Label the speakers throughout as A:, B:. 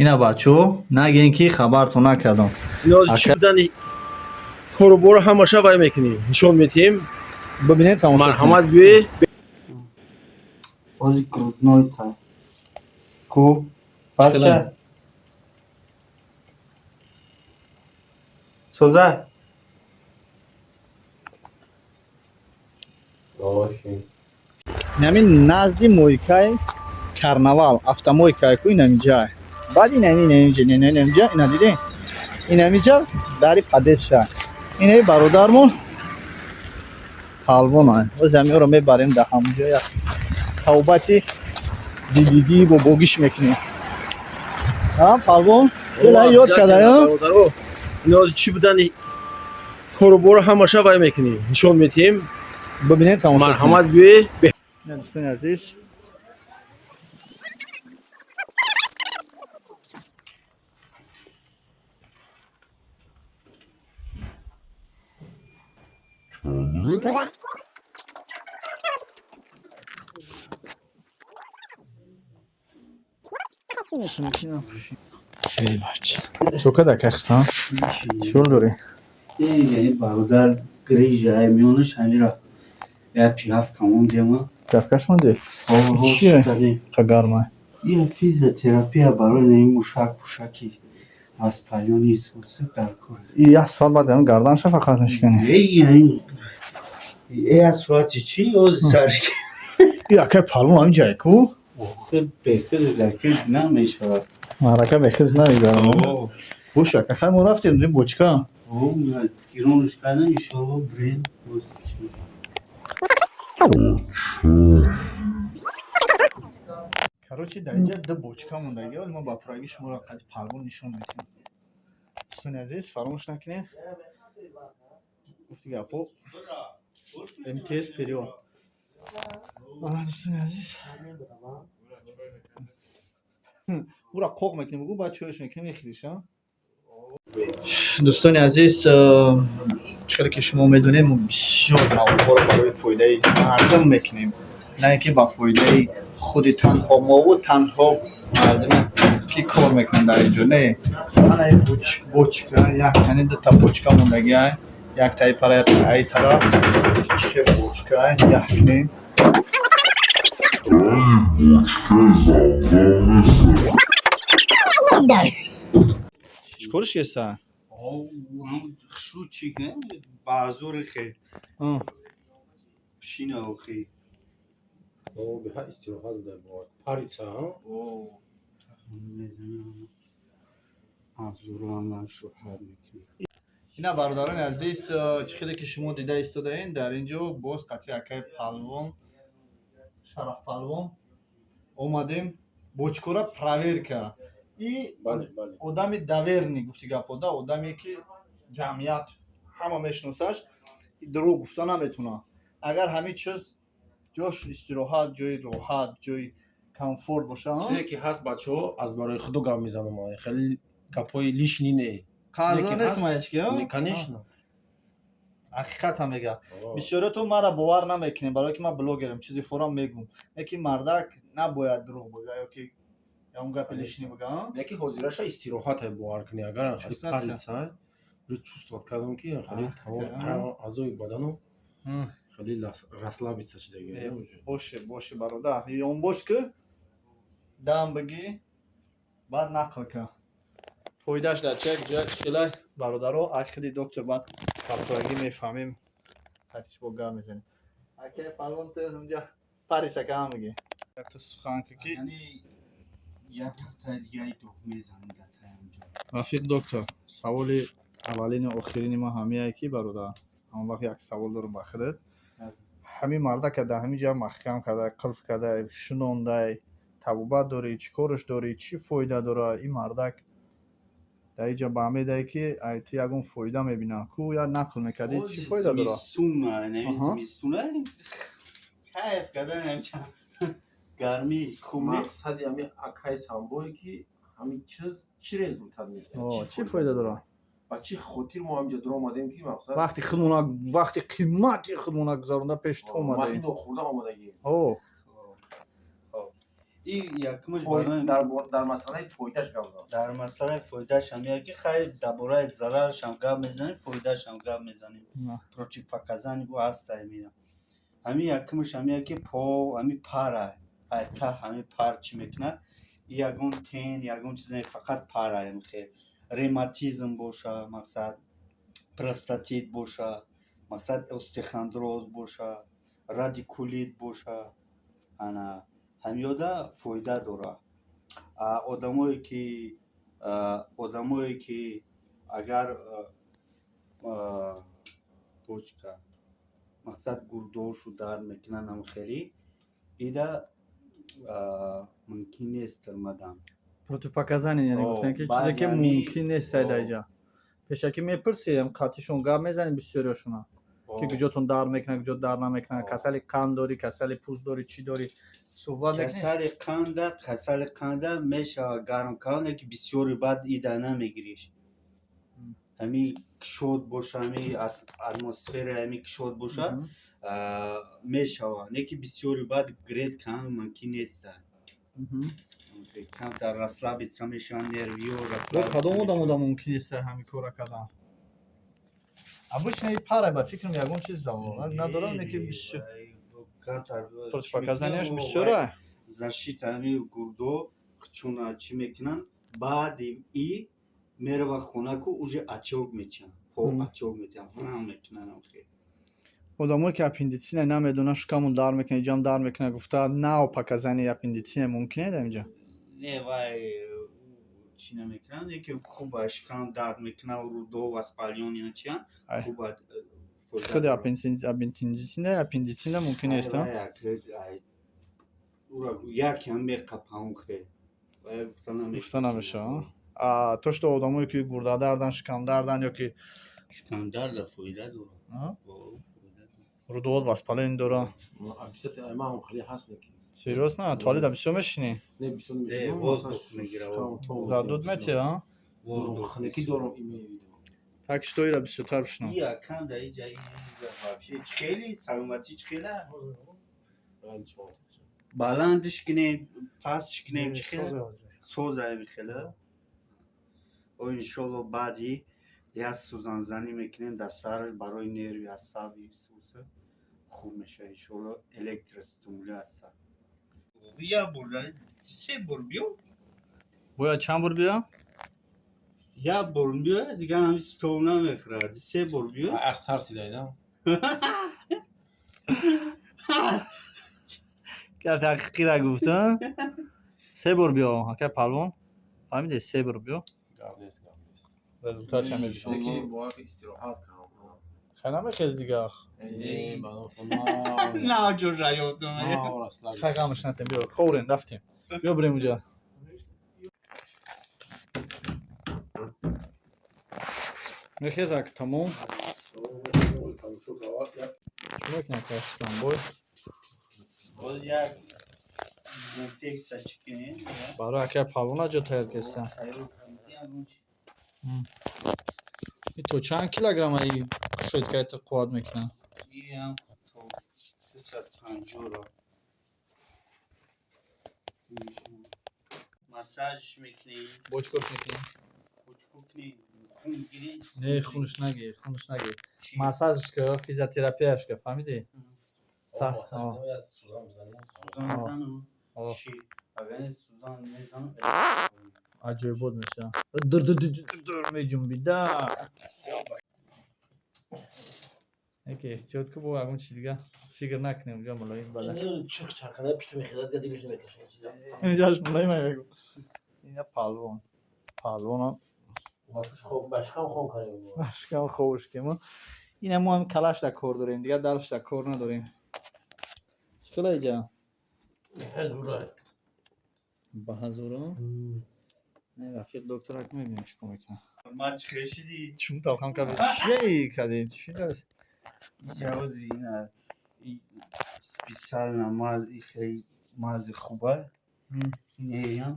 A: Ина бачаҳо, нагӯен, ки хабартон накардам.
B: Ниёзи чӣ будани коруборро ҳамаша вай мекунем, нишон метиҳем.
A: Бибинед, тамошо кунед.
B: Марҳамат, биёед.
C: Ози грудной та. Ку? Пасча? Соза?
A: Инами назди мойкаи Карнавал, автомойкае ку, инамиҷа. Баъд инами инамиҷа, инамиҷа, ина дидем, инамиҷа дари подъездша. Инаи бародармон палвона. Оз ҳамиёро мебарем, дар ҳамонҷо як тавбати дидидӣ бобогиш мекунем. А палвон ела ёд кардаю.
B: Бародаро, ниёзи чӣ будани коруборро ҳамаша вай мекунем, нишон метиҳем.
A: Бибинед, тамошо кунед.
B: Марҳамат, биёед.
A: Ина, дӯстони азиз. Эй бача. Чо када, кай хирсан? Шул дорӣ?
C: Яъне бародар, грижа ай миёнаш ҳамира як пиявка мондема.
A: Пиявкаш монди? Чие? Қа гармай.
C: Ия, физиотерапия барои наи мушак пушаки аз палёни соси дар кор.
A: И як соат баъд ҳам гарданша фақат мешиканӣ.
C: Эй, як соати чӣ ози сарш.
A: И акай палвон ҳамин ҷае ку?
C: Худ бехуд лаки намешавад.
A: Маърака бехиз намегзарам. Бош, ака, хай, мо рафтем дим бочка.
C: Гиронш кардан, иншоалло, бренд боз чӣ.
A: Короче, дар инҷа ду бочка мондаги, вале мо ба пуррагӣ шуморо қади палвон нишон медиҳем. Дӯстони азиз, фаромӯш накунед. Гуфти гапҳо, МТС период. Ана, дӯстони азиз. Ура қоқ мекунем, бугӯ, баъд чояш мекунем, мехӯриш, а? Дӯстони азиз, чӣ хеле ки шумо медонед, мо бисёр маводҳоро барои фоидаи мардум мекунем, на ин ки ба фоидаи худи танҳо мову танҳо мардуме ки кор мекунанд дар ин ҷо. Не, ана ин бочка, як яъне дута бочка мондагиай, яктаи пара, ай тараф. Че бочка нигоҳ кунем.
D: Бочкаи замзам нест.
A: Чӣ кориш кеса?
C: Шу чӣ баъзури хе шина охи.
B: Беҳад истироҳат буда, парица.
C: Мезанам, абзурам шӯҳат мекунем.
A: Ина, бародарони азиз, чӣ хеле ки шумо дида истодаен, дар ин ҷо боз қатъи акаи палвон, Шараф палвон омадем бочкора проверка и
B: Бале, бале.
A: Одами доверенный, гуфти гапода, одаме ки ҷамъият ҳама мешиносаш, дурӯғ гуфта наметавонад. Агар ҳамин чиз ҷош истироҳат, ҷои роҳат, ҷои комфорт боша, а?
B: Чизе ки ҳаст, бачаҳо, аз барои худо гап мезанам, хеле гапҳои лишний не.
A: Қарзо
B: Чизе ки
A: нест
B: ҳаст,
A: маячки, а?
B: Не, конечно.
A: Ҳақиқатам мега. Бисёриятон маро бовар намекунем, барое ки ман блогерам, чизи форам мегӯм, лекин мардак набояд дурӯғ бага ё ки ягон гапи лишний бага, а?
B: Яки ҳозираша истироҳате, бовар кунӣ, агар хеле
A: Чувствовать
B: парица уже чувствовать кардам, ки хеле тамом аъзои баданам хеле расслабиться шидаги уже.
A: Боше, боше, бародар, ёнбош ки дам бигӣ, баъд нақл кун, фоидааш дар чи ҷоя хелай. Бародаро, ахири доктор баъд капторагӣ мефаҳмем, қатиш бо гап мезанем. Акай палвон, ту унҷа париса кам мегӣ, якта сухан ки
C: Яъне як тахтаи дигаи доғ мезанем дар таи онҷо.
A: Рафиқ доктор, саволи аввалину охирини ман ҳамияе ки, бародар, ҳамон вақт як савол дорам ба худат. Ҳамин мардака дар ҳамин ҷа маҳкам карда, қилф карда, шунондай, табобат дорӣ, чӣ кораш дорӣ, чӣ фоида дора ин мардак дар инҷа ба ҳамедае ки ай ту ягон фоида мебина ку, як нақл мекардӣ, чӣ фоида дора?
C: Зимистуна, яъне зимистуна кайф кардан, ҳамча гармӣ хуб не.
B: Мақсади ҳами акаи самбое ки ҳамин чиз чӣ результат медиҳад?
A: О, чӣ фоида дора?
B: Ба чӣ хотир мо ҳаминҷа дуромадем, ки мақсад
A: Вақти худмона, вақти қимати худмона гузаронда пеш ту
B: Ман
A: омадаем.
B: ино хӯрда омадагӣ.
A: О.
C: И якумаш барои
B: Дар масъалаи фоидааш гап зан.
C: Дар масъалаи фоидааш ҳам ки, хай, дар бораи зарарашам гап мезанем, фоидаашам гап мезанем. Противопоказания бо ҳаста мира. Ҳамин якумаш ҳамия ки по ҳами пара, айта ҳами пар чӣ мекунад? И ягон тен, ягон чиз не, фақат пара хел. Ревматизм боша, мақсад, простатит боша, мақсад, остеохондроз боша, радикулит боша, ана ҳамёда фоида дорад. А одамое ки агар почка, мақсад, гурдошу дард мекунанд, ам хеле ида мумкин нест омадан.
A: Противопоказания, яъне гуфтан ки чизе ки мумкин нест. Даиҷа пешакӣ мепурсем, қатишон гап мезанем бисёриёшона, ки куҷотон дард мекунад, куҷо дард намекунад, касали қанд дорӣ, касали пӯст дорӣ, чӣ дорӣ, суҳбат мекунем.
C: Касали қанда мешавад гарм кардан, ки бисёри баъд ида намегириш. Ҳами кушод боша, ҳами атмосфера ҳами кушод боша, мешавад, не ки бисёри баъд гред кардан мумкин неста. Камтар расслабиться мешаванд нервиё.
A: Кадом одам мумкин нест ҳамин кора кардан? Обычно и пара, ба фикрам, ягон чиз надорам, не ки бисёр противопоказания ш бисёра.
C: Защита ҳами гурдо чуна чӣ мекунанд, баъди и мерава хона ку уже отёк метиҳанд, по отёк метиҳанд, врам мекунанд.
A: Одамое ки аппендицина намедонанд, шикамон дард мекунад, иҷам дард мекунад гуфта, нав показания аппендицина мумкин е дар инҷа?
C: Не, вай чӣ намекунанд, ки хуба шикам дард мекунад, рудо воспаление чиянд, хуба.
A: Худи аппендицина мумкин нест?
C: Якам меқапам хел.
A: Гуфта намешавад. То что одамое ки гурдадардан, шикамдардан ё ки
C: Шикамдарда фоида дорад.
A: Рудовод воспаление дора.
B: Ман хеле ҳаст.
A: Серьёзно, туалета бисёр мешинӣ?
B: Не, бисёр мешинам.
A: Задуд метиҳ.
B: Хунукӣ дорам, имею в виду.
A: Так что ира бисёртар бишинам.
C: Яканда иҷа вообще хеле саломатӣ хела баландш кунем, пастш кунем, чӣ хела соза хела. О, иншолло, баъди як сӯзанзанӣ мекунем дар сараш барои нерви асаби суса хуб мешавад, иншолло, электростимуляция. Як бор, се бор биё.
A: Бояд чанд бор биёям?
C: Як бор биё, дигар ҳами стол намехӯрад. Се бор биё.
B: Аз тарсидаидам.
A: Гапи ҳақиқира гуфтам. Се бор биё, акай Палвон, фаҳмиди? Се бор биё.
B: Гап нест, гап нест.
A: Результат ча мебинем.
B: Леки бояд истироҳат кардам.
A: Хай, намехез дигар.
B: Не.
C: На ҷоша ёд.
A: Хай, ғамаш натем, биё, ховрем, рафтем, биё, бирем уҷа. Мехезак, тамом. Чӣ мекунам, кашсамбой?
C: Боз як дезинфексия чӣ кунем?
A: Барои акай Палвона ҷо тайёр кестам. И то чанд килограмма и кушоидкайта қувват мекунад?
C: Иам то 250-ро массаж мекунем.
A: Бо чӣ кор мекунем?
C: Бо чӣ кор кунем? Хун гирем?
A: Не, хунш нагир, хунш нагир. Массажш ка, физиотерапияш ка, фаҳмидӣ?
C: Сӯзан мезанам. Чӣ? Агар сӯзан мезанам.
A: Аҷоибот мешавад, дур меҷунбида. Яке эҳтиёт ку, бо ягон чи дига фикр накунем, уҷа мулоим бада. Инҷаш мулоим мегу. Ина Палвон, Палвонам башкам хобш кемо. Ина мо ҳам калашда кор дорем, дигар даршда кор надорем. Чӣ хела иҷа? Ба ҳазоро не, рафиқ докторак, мебинем чӣ кор мекунад.
C: Ман чӣ хел шидӣ?
A: Чун талхам кард, чие кардӣ, чӣ кардӣ?
C: Ҷавози ина специально маз, хеле мази хуба. Инеям.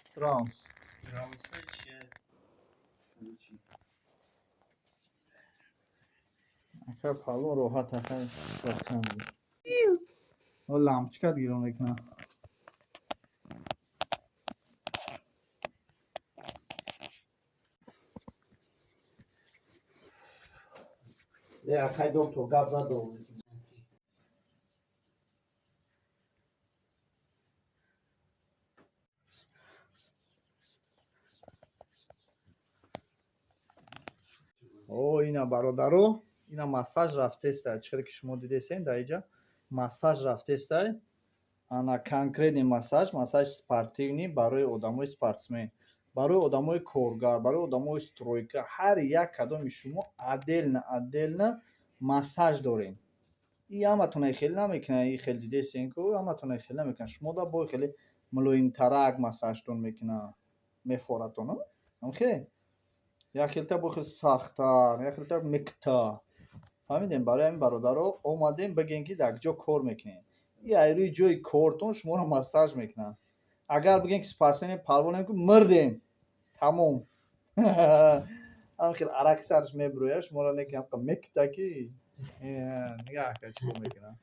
A: Страус.
C: Страуса чия?
A: Ака Палвон роҳат, акай рахкам. Лампочкат гирон мекунад.
E: Не, акай доктор гап надорам.
A: О, ина бародаро, ина массаж рафтеста. Чӣ хеле ки шумо дидесен, дар иҷа массаж рафтеста. Ана конкретный массаж, массаж спортивный барои одамои спортсмен, барои одамои коргар, барои одамои стройка. Ҳар як кадоми шумо отдельно отдельно массаж дорем. И ҳаматона хеле намекунад, и хеле дидесен ку ҳаматона хеле намекунад. Шумо да бо хеле мулоимтарак массажтон мекунад, мефоратон. Ҳамхе? Як хелта бо хеле сахттар, як хелта мекта. Фаҳмидем? Барои ҳамин бародаро омадем бигем, ки дар куҷо кор мекунем. И ай рӯи ҷои кортон шуморо массаж мекунанд. Агар бигем, ки спортсменем, палвонем, ку мирдем. Тамом. Ҳам хел арақи сараш мебурӯяд, шуморо не ки ҳамқа мекита, ки нигаҳ ка чӣ кор мекунад.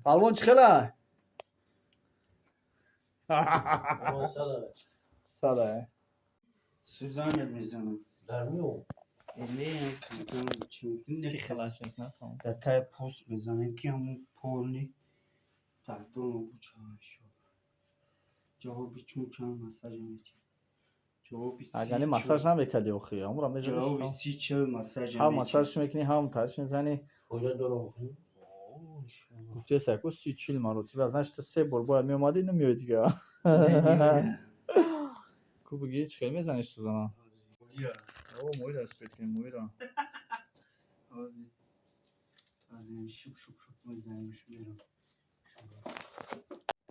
A: Палвон чӣ хела? Сада.
C: Сӯзанет мезанам.
E: Дар миён.
C: Не, камкам чӣ мекунем?
A: Сихелаш мекунад.
C: Дар таи пӯст мезанем, ки ҳамун полный дардоно бучавад. Ҷавоби чун чанд массажа метиҳад. Ҷавоби
A: Агар массаж намекардӣ охи, ҳамуро мезадӣ.
C: Ҷавоби 30-40 массажа.
A: Ҳам массаж мекунӣ, ҳам тариш мезанӣ.
E: Фоида дорам.
A: Гуфтеса ку 30-40 маротиба, значит, ту се бор бояд меомадӣ, намеои дига. Ку бигӣ, чӣ хел мезанӣ сӯзана? О, моира успеть кунем, моира.
C: Шуп шуп шуп мезанем, мерам.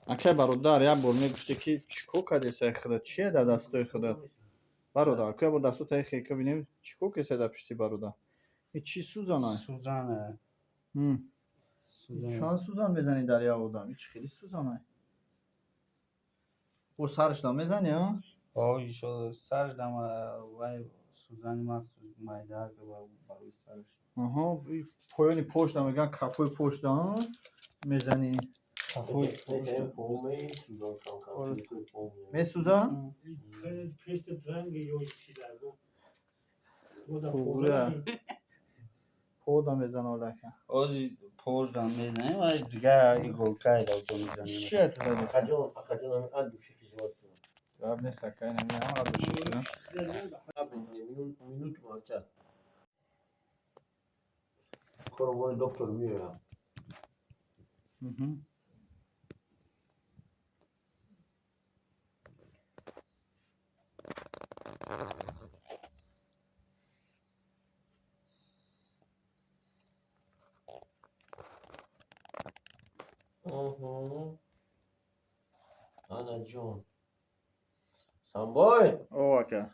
A: Акай бародар, як бор мегуфтӣ, ки чӣ кор кардесай худат? Чие дар дастои худат? Бародар, ку як бор дастотаи хека бинем, чӣ кор кардесай дар пишти бародар? И чӣ сӯзана?
C: Сӯзана.
A: Чанд сӯзан мезанӣ дар як одам? И чӣ хели сӯзана? Бо сараш да мезанӣ, а?
C: О, иншолло, сараш дама вай сӯзани махсус майда барои сараш.
A: Аҳо, поёни пошта мегӯянд, кафои пошта мезанӣ.
C: Кафои пошта.
A: Месӯза? Туғрия. Пода мезана одака.
C: Ози пошта мезанем ва дигар иголкаи дар мезанем.
A: Чӣ это задеса?
E: Акаҷон, акаҷон, от души хизмат кунам.
A: Гап нест, акай, нами ҳама от души хизмат.
E: Минуту молчать. Скоро мой доктор меояд. Ана ҷон. Самбой!
A: О, ака.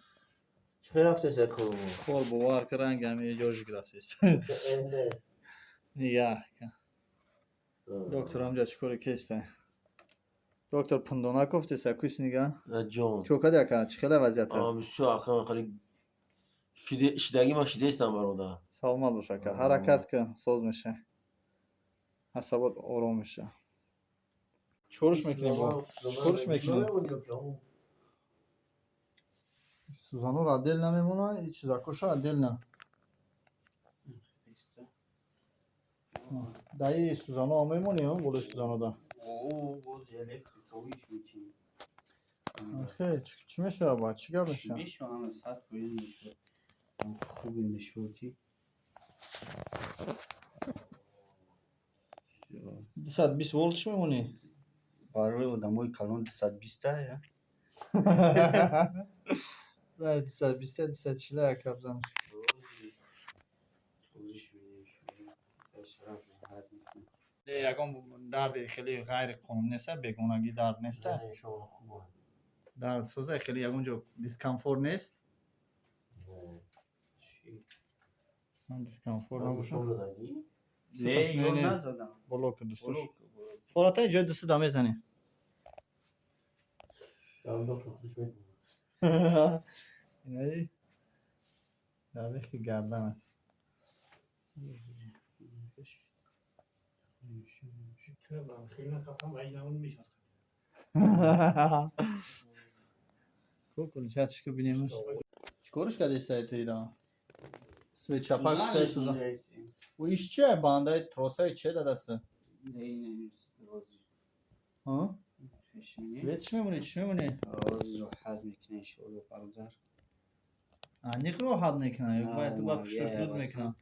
E: Чӣ рафтеса кор?
A: Кор бовар ки ранги ҳами ёжик рафтест. Нигаҳ ака. Доктор ҳамҷа чӣ коре кеста? Доктор пиндона кофтеса, куси нигаҳ.
E: Ҷон.
A: Чо кади ака, чӣ хела вазъият?
E: Бисёр ака, хеле шидаги ман шидестам, бародар.
A: Саломат бош, ака. Ҳаракат кун, соз меша. Асабот ором меша. Чориш мекунем бо? Чориш мекунем? Сӯзанҳоро отдельно мемонад, и чизакоша отдельно. Даи сӯзанҳо мемонӣ, болои сӯзанҳода?
C: О, боз электриковиш метиҳем.
A: Хе, чӣ мешавад баъд? Чӣ гап мешавад?
C: Мешавад, ҳама 100% мешавад. Хубе мешавад ки.
A: 220 волт чӣ мемонӣ?
C: Барои одамои калон 220 я.
A: 220, 240 як гап зан. Ягон дарди хеле ғайриқонунӣ неста, бегонагӣ дард неста? Дард соза, хеле ягон ҷо дискомфорт нест? Дискомфорт набошад.
C: Не, ё назадам.
A: Боло ки дӯстош. Форатай ҷои дӯстида мезанӣ. Инаи дар бехи гарданат. Чашка бинемаш. Чикориш кардеста ту ира? Свет чапак шуда суза. Ӯ иш чия бандаи тросаи че дадаста? Ҳа? Свет чӣ мемонӣ? Чӣ мемонӣ?
C: Роҳат мекунӣ, иншоалло, бародар.
A: Аниқ роҳат мекунад. Баъд ту ба пушташ дуд мекунад.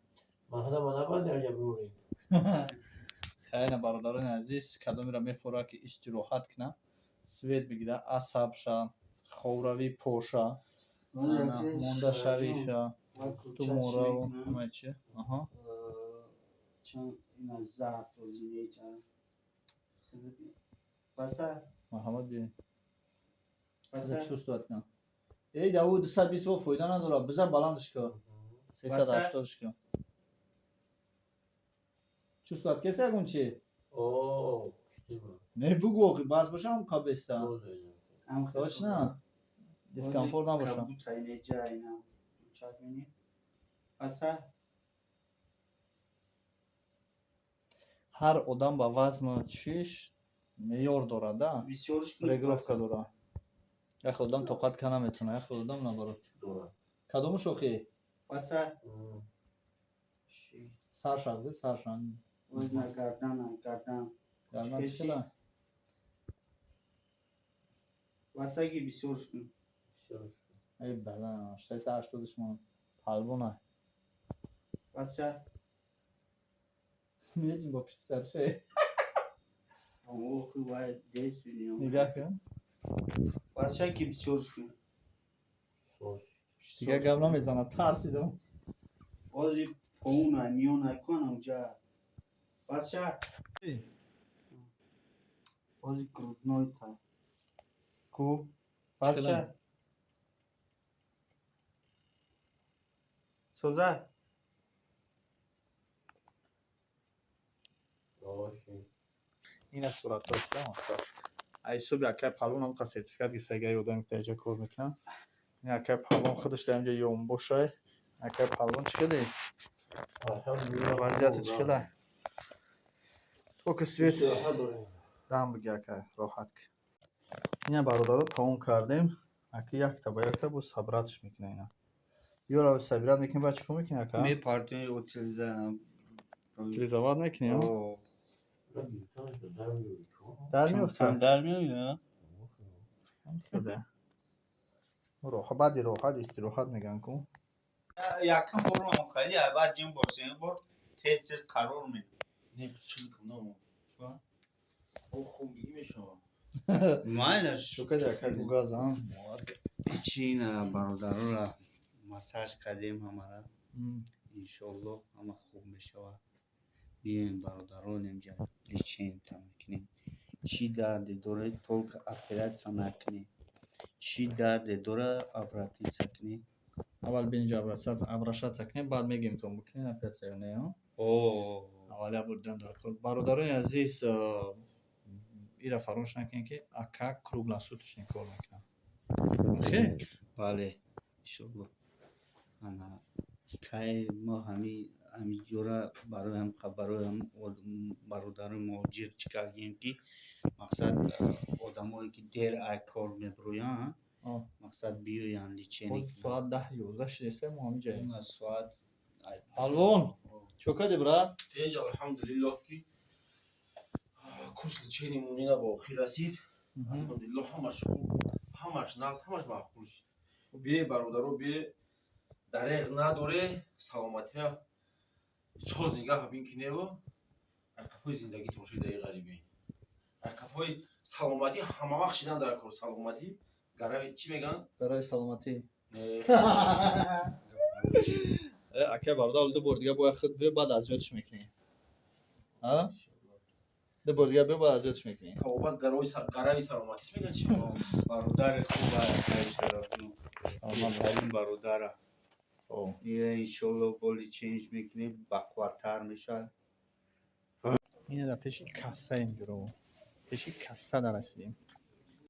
E: Маҳдама набанди аҷа бурӣ.
A: Хайна, бародарони азиз, кадомеро мефорад, ки истироҳат кунад, свет бигирад, асабша, ховравӣ поша, мондашавиша, тумораву ҳамаи чи. Аҳа.
C: Зарб баса.
A: Марҳамат, биёед.
C: Баса.
A: Чувствовать кунам. Эй, даву 220 во фоида надорад. Бизан, баландш кун. 380 кун. Чувствовать кеса ягон чи?
E: О, киштима.
A: Не, бугу охи, бас бошам қабеста. Точно? Дискомфорт набошам.
C: Кабута инеҷа ина чак мини. Баса.
A: Ҳар одам ба вазну чиш меъёр дорад, да?
C: Бисёрш кун.
A: Регулировка дорад. Як одам тоқат ка наметавонад, як одам наоборот. Кадомуш охи?
C: Баса.
A: Сарша, гӯ, сарша.
C: Озна гардан, гардан.
A: Гардан чила?
C: Басаги бисёрш кун.
A: Эй, бала, 680 шумо палвона.
C: Баса.
A: Меҷин бо пишти сарше.
C: Охи вай десуни.
A: Нигаҳ кун.
C: Басаги бисёрш кун.
A: Дигар гап намезанад, тарсидам.
C: Ози поуна миёна кун онҷа. Баса. Ози грудной та. Ку. Баса. Соза.
A: Ина суратҳо шуда мақсад. Ай суби акай Палвон ҳамқа сертификат гирифта, агар ёдам ки дар инҷа кор мекунам. Ин акай Палвон худаш дар инҷа ёмбошай. Акай Палвон, чӣ хеле? Вазъияти чӣ хеле? Токи свет дам биги, акай, роҳат ки. Ина, бародаро, тамом кардем. Ака якта ба якта бо собратьш мекуна ина. Ёра собирать мекунӣ, баъд чӣ кор мекунӣ, ака?
C: Мепартои утилиза.
A: Утилизовать мекунӣ? Дар меёфта?
C: Дар меояд.
A: Хеле. Роҳат, баъди роҳат истироҳат мегӯянд ку.
C: Якум бор мо хеле, баъд ҷим бор, сеюм бор тез тез қарор ме.
B: Не, чил кунам. О, хуб бигӣ мешавад.
C: Майлаш.
A: Шукади, ака, гугаза.
C: Чина, бародарора массаж кардем ҳамара. Иншоалло, ҳама хуб мешавад. Биёем, бародарон, инҷа лечение мекунем. Чӣ дарде доред, только оператсия накунед. Чӣ дарде дорад, обратиться кунед.
A: Аввал бинҷа обращаться кунем, баъд мегӯем то бикунем оператсия ё не,
C: О.
A: Аввал як бор дидан дар кор. Бародарони азиз, ира фаромӯш накунед, ки ака круглосуточный кор мекунад. Хе?
C: Бале, иншоалло. Ана кай мо ҳамиҷора барои ҳам бародарони муҳоҷир чӣ кардем, ки мақсад одамое ки дер ай кор мебироянд, мақсад биёянд, лечение.
A: Ҳозир соат 10 11 шудеста, мо ҳамиҷаем.
C: Соат.
A: Палвон, чо кардӣ, брат?
B: Тинҷ, алҳамдулиллоҳ, ки курс лечение мунина ба охир расид. Алҳамдулиллоҳ, ҳамаш хуб, ҳамаш нағз, ҳамаш маъқул шуд. Бие, бародаро, бие, дареғ надоре, саломатия соз нигаҳ бин кинево айқафҳои зиндагитон шидаи ғарибӣ, айқафҳои саломатӣ ҳамавақт шидан дар кор. Саломатӣ гарави чӣ мегӯянд?
A: Барои саломатӣ. Ака, бародар, ду бор дига бояд худ биё, баъд аз ёдш мекунӣ. Ду бор дига биё, баъд аз ёдш мекунӣ.
B: Тавобат гарави саломатист мегӯянд, чӣ?
C: Бародари хуб, беҳтарин бародара. Иншолло, бо лечение мекунем, бақувваттар мешавад.
A: Ина дар пеши касса, инҷуро пеши касса дарасидем.